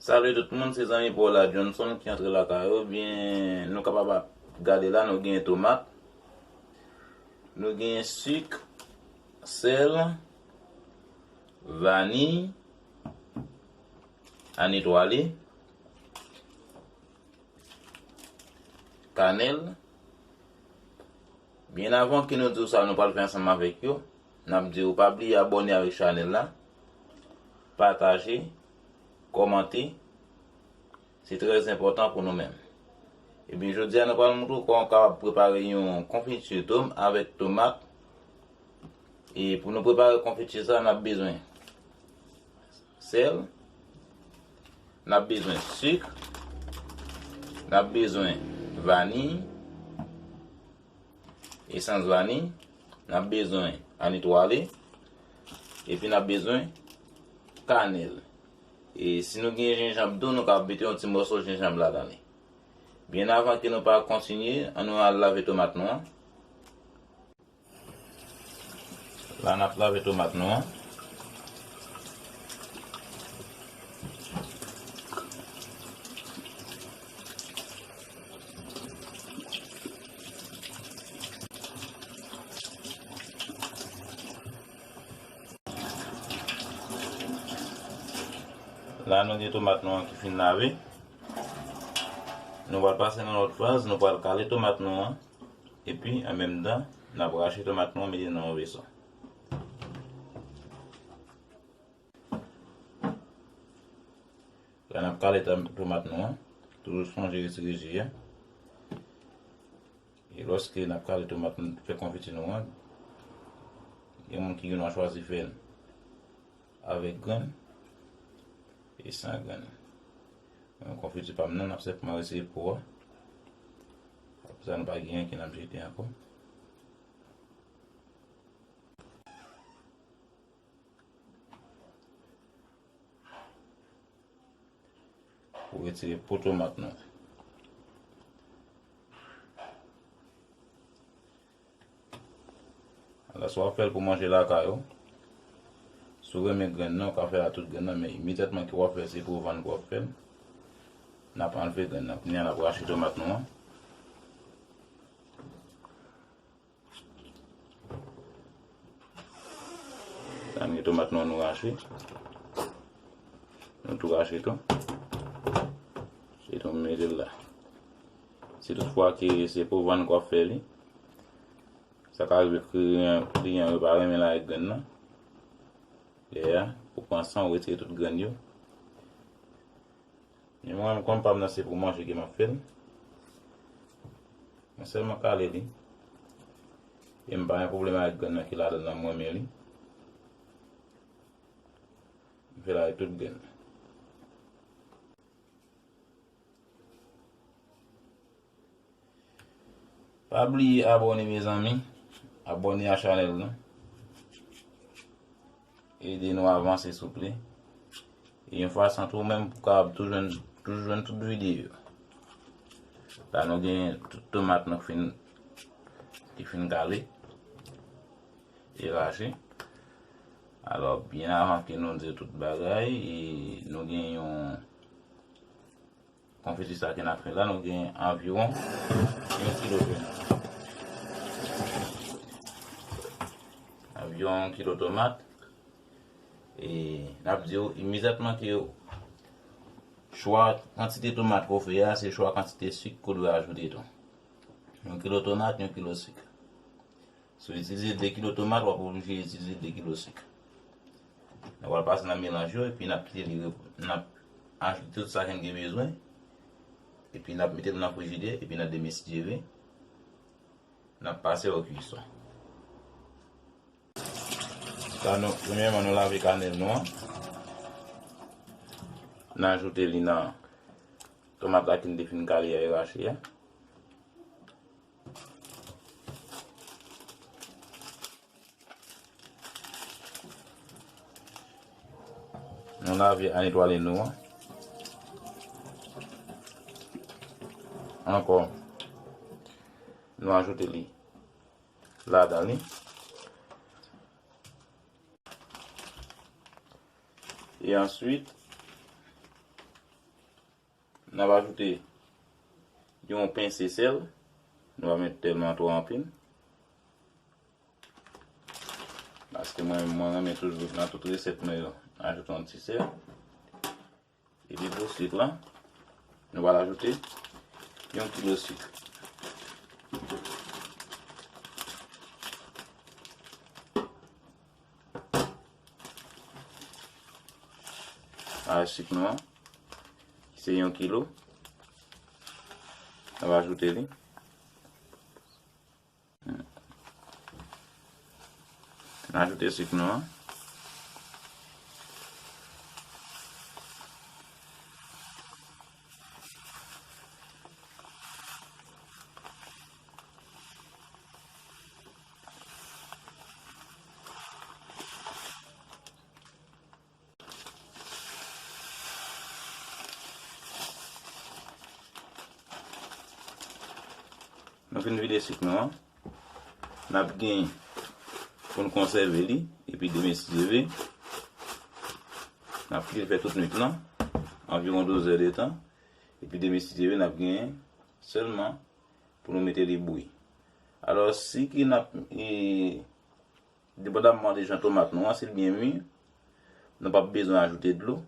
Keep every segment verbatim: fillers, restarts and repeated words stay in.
Salut tout moun, se zanmi pa w la Johnson ki antre lakay ou. Byen, nou kapab ap gade la, nou gen tomat, nou gen sik, sèl, vaniy, anitwale, kanèl. Byen avan ke nou di w sa nou pral fè ansanm avèk yo, n ap di w pa bliye abòne avèk chanèl la, pataje, kòmante. Se trè enpòtan pou nou menm. Ebyen, jodi a nou pral montre w kòman w kapab prepare yon konfiti tom avèk tomat. E pou nou prepare konfiti sa, n ap bezwen sèl, n ap bezwen sik, n ap bezwen vaniy, esans vaniy, n ap bezwen anitwale, epi n ap bezwen kanèl. E si nou gen jenjanm tou, nou ka mete yon ti mòso jenjanm ladan li. Byen avan ke nou pa kontinye, ann nou al lave tomat nou an. La n ap lave tomat nou an. La nou gen tomat nou an ki fin lave. Nou pral pase nan lòt faz, nou pral kale tomat nou an. Epi, an menm tan, n ap rache tomat nou an mete nan yon veso. La n ap kale tom- tomat nou an. Toujou sonje retire ji a. E lòske n ap kale tomat nou, fè konfiti nou an, gen moun ki gen dwa chwazi fè l avèk grenn e san grenn. Mwen, konfiti pa m nan, n ap senpman retire po a. Apre sa, nou pa gen anyen ke n ap jete ankò. Pou retire po tomat nou. Alò, si w ap fè l pou manje lakay ou, si w renmen grenn nan, w ka fè l ak tout grenn nan, men imedyatman ke w ap fè l, se pou vann ke w ap fè l, n ap anlve grenn nan. Kounye a, n ap rache tomat nou an. Sa gen tomat nou an nou rache. Nou tou rache tou. Se tou mete l la. Si toutfwa ke se pou vann k w ap fè li, sa ka rive kliyan, kliyan yo pa renmen l avèk grenn nan. Lè a, ou pran san, ou retire tout grenn yo. Men mwen menm, kòm pa m nan, se pou manje ke m ap fè l. Mwen sèlman kale li. E m pa gen pwoblèm avèk grenn nan ki ladan l nan, mwen renmen li. M fè l avèk tout grenn. Pa bliye abòne, mezanmi. Abòne a chanèl nou. Ede nou avanse, souple. E yon fason tou, ou menm pou kapab tou jwenn, tou jwenn tout videyo. La, nou gen tout tomat nou fin, ki fin kale e rache. Alò, byen avan ke nou di tout bagay, e nou gen yon konfiti sa ke n ap fè la, nou gen anviwon yon kilo tomat. Anviwon yon kilo tomat. E n ap di w, imedyatman ke chwa kantite tomat ke w fè a, se chwa kantite sik ke w dwe ajoute tou. Yon kilo tomat, yon kilo sik. Si w itilize de kilo tomat, w ap oblije itilize de kilo sik. Nou pral pase nan melanj yo, epi n ap kite li rep-, n ap ajoute tout sa ke n gen bezwen. Epi n ap mete l nan frijidè, epi n ap demesijere. N ap pase o kwison. Sa nou, premyèman, nou lave kanèl nou an. N ajoute li nan tomat la ke n te fin kale a e rache a. Nou lave a netwaye nou an. Ankò, nou ajoute li ladan li. E answit, N ap ajoute yon pense sèl. Nou pa met tèlman twò anpil. Paske mwen, mwen renmen toujou nan tout resèt mwen yo, ajoute yon ti sèl. Epi pou sik la, nou pral ajoute yon kilo sik. A sik nou an, se yon kilo. N ap ajoute li. N ajoute sik nou an. Nou fin vide sik nou an. N ap gen pou n konsève li, epi demen si Dye vle, n ap kite l fè tout nwit lan, anviwon douz è de tan, epi demen si Dye vle, n ap gen sèlman pou nou mete li bouyi. Alò, si ke n ap, e, depandamman de jan tomat nou an, si l byen mi, nou p ap bezwen ajoute dlo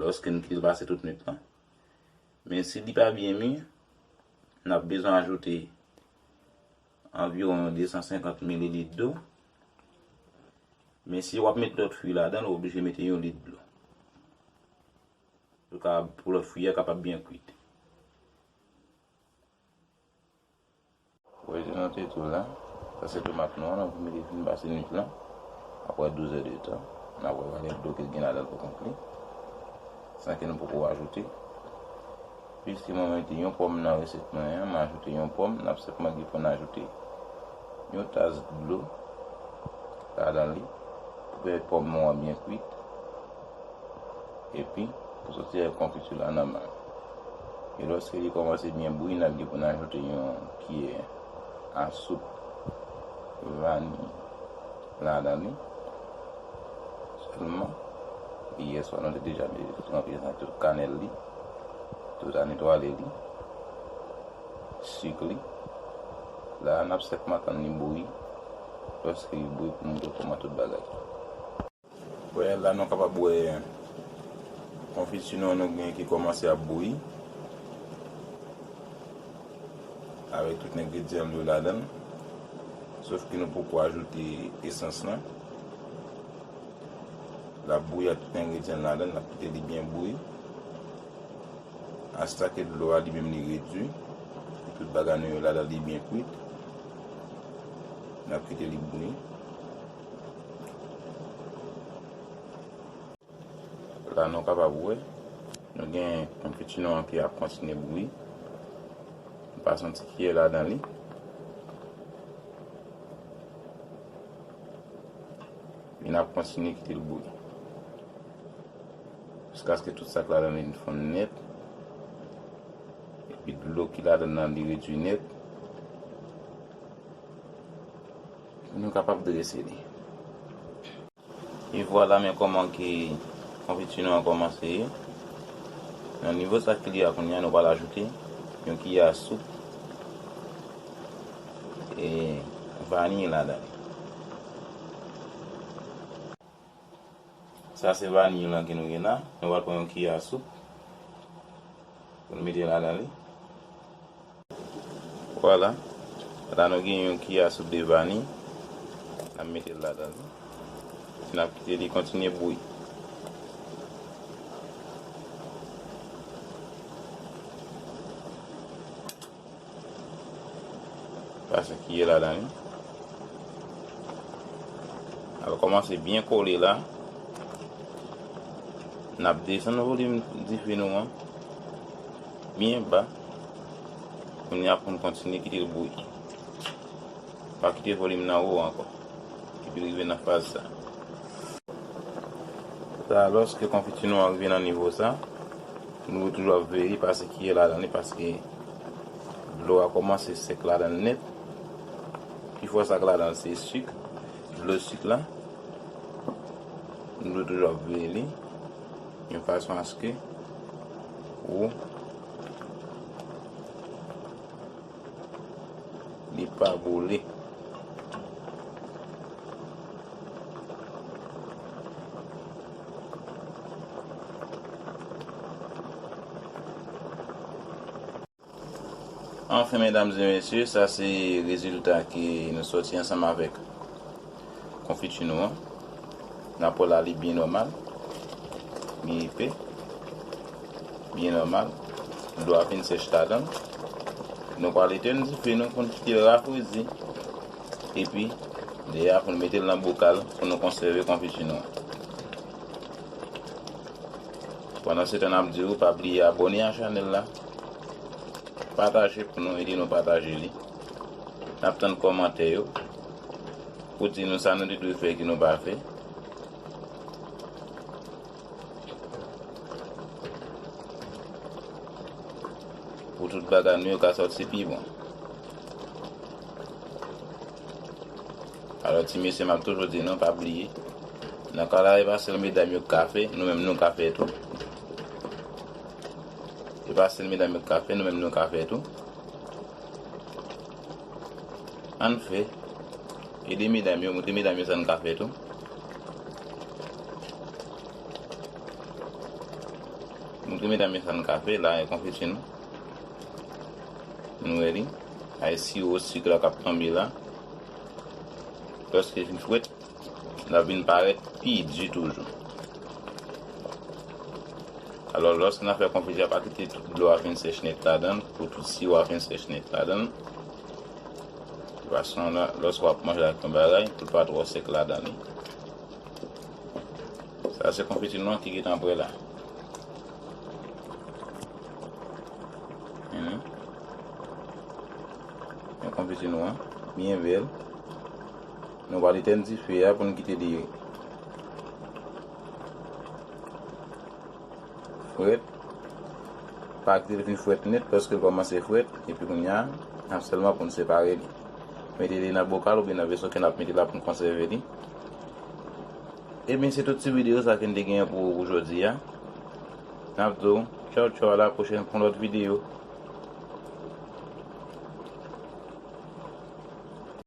lòske n kite l pase tout nwit lan. Men si li pa byen mi, n ap bezwen ajoute anviwon de san senkant mililit dlo. Men si w ap met lòt fwi ladan l, ou oblije mete yon lit dlo. Pou ka, pou lòt fwi a kapab byen kwit. Wè, jan nou te di w la, sa se tomat nou an, nou mete fin pase nwit lan. Apre douz è de tan, n ap wè valè dlo ke l gen ladan l pou kont li, san ke nou poko ajoute. Piske mwen mete yon pòm nan resèt mwen an, m ajoute yon pòm, n ap senpman gen pou n ajoute yon tas dlo ladan li pou pèmèt pòm nou an byen kwit. Epi, pou soti avèk konfiti la nan men. E lòske li kòmanse byen bouyi, n ap gen pou n ajoute yon kiyè a soup vaniy ladan li. Sèlman, yè swa nou te deja mete tout kanèl li, tout anetwale li, sik li. La a, n ap senpman tann li bouyi. Lòske li bouyi, pou nou montre kòman tout bagay. Wè, la nou kapab wè konfiti nou an nou gen ki kòmanse ap bouyi avèk tout engredyan l yo ladan l. Sof ke nou poko ajoute esans lan. L ap bouyi ak tout engredyan l ladan l, n ap kite li byen bouyi. Asta ke dlo a li menm li redui, tout bagay nou yo ladan li byen kwit. N ap kite li bouyi. La nou kapab wè, nou gen konfiti nou an ki ap kontinye bouyi. Nou pase yon ti kiyè ladan li. Epi n ap kontinye kite l bouyi. Jiskaske tout sa k ladan li fonn nèt. Epi dlo ki ladan nan li redui nèt. Nou kapab drese li. E vwala, men kòman ke konfiti nou an kòmanse ye. Nan nivo sa ki li a kounye a, nou pral ajoute yon kiyè a soup e vaniy ladan li. Sa se vaniy lan ke nou gen la. Nou pral pran yon kiyè a soup pou nou mete ladan li. Vwala. La nou gen yon kiyè a soup de vaniy. N ap mete l ladan li. N ap kite li kontinye bouyi. Pase kiyè ladan li. L ap kòmanse byen kole la. N ap desann volim dife nou an byen ba. Kounye a pou n kontinye kite l bouyi. Pa kite volim nan wo ankò. Epi rive nan faz sa. Sa, lòske konfiti nou an rive nan nivo sa, nou toujou ap veye li, pase kiyè ladan li, paske dlo a kòmanse sèk ladan l nèt. Pifò sa k ladan l se sik, dlo sik la. Nou toujou ap veye li yon fason aske ou pa boule. Anfen, medam e mesye, sa se rezilta ke nou sòti ansanm avèk konfiti nou an. N ap wè la, li byen nòmal, byen epe, byen nòmal. Dlo a fin sèch ladan l. Nou pral etenn dife nou pou n kite l rafredi. Epi, deyè a pou n mete l nan bokal pou nou konsève konfiti nou an. Pandan se tan, n ap di w pa bliye abòne a chanèl la, pataje pou nou ede nou pataje li. N ap tann kòmantè yo pou di nou sa nou te dwe fè ki nou pa fè. Pou tout bagay nou yo ka sòti pi bon. Alò, ti mesye, m ap toujou di nou, pa bliye, nan ka la, e pa sèl medam yo k ka fè, nou menm nou ka fè tou. E pa sèl medam yo k ka fè, nou menm nou ka fè tou. Ann fè. Ede medam yo, montre medam yo sa n ka fè tou. Montre medam yo sa n ka fè, la e konfiti nou. Nou wè li. A e siwo sik la k ap tonbe la. Lòske l fin frèt, l ap vin parèt pi di toujou. Alò, lòske n ap fè konfiti a, pa kite tout dlo a fin sèch nèt ladan l, pou tout siwo a fin sèch nèt ladan l. Paske lòske w ap manje ak yon bagay, pou l pa twò sèk ladan li. Sa se konfiti nou an ki gentan prè la. Mhm. Men konfiti nou an byen bèl. Nou pral etenn dife a pou n kite li frèt. Pa kite li fin frèt nèt, paske l kòmanse frèt, epi kounye a, n ap sèlman pou n separe li. Mete li nan bokal oubyen nan veso ke n ap mete la pou n konsève li. Ebyen, se tout ti videyo sa ke n te genyen pou ou pou jodi a. N ap di w tchaw tchaw, a la pwochèn pou yon lòt videyo.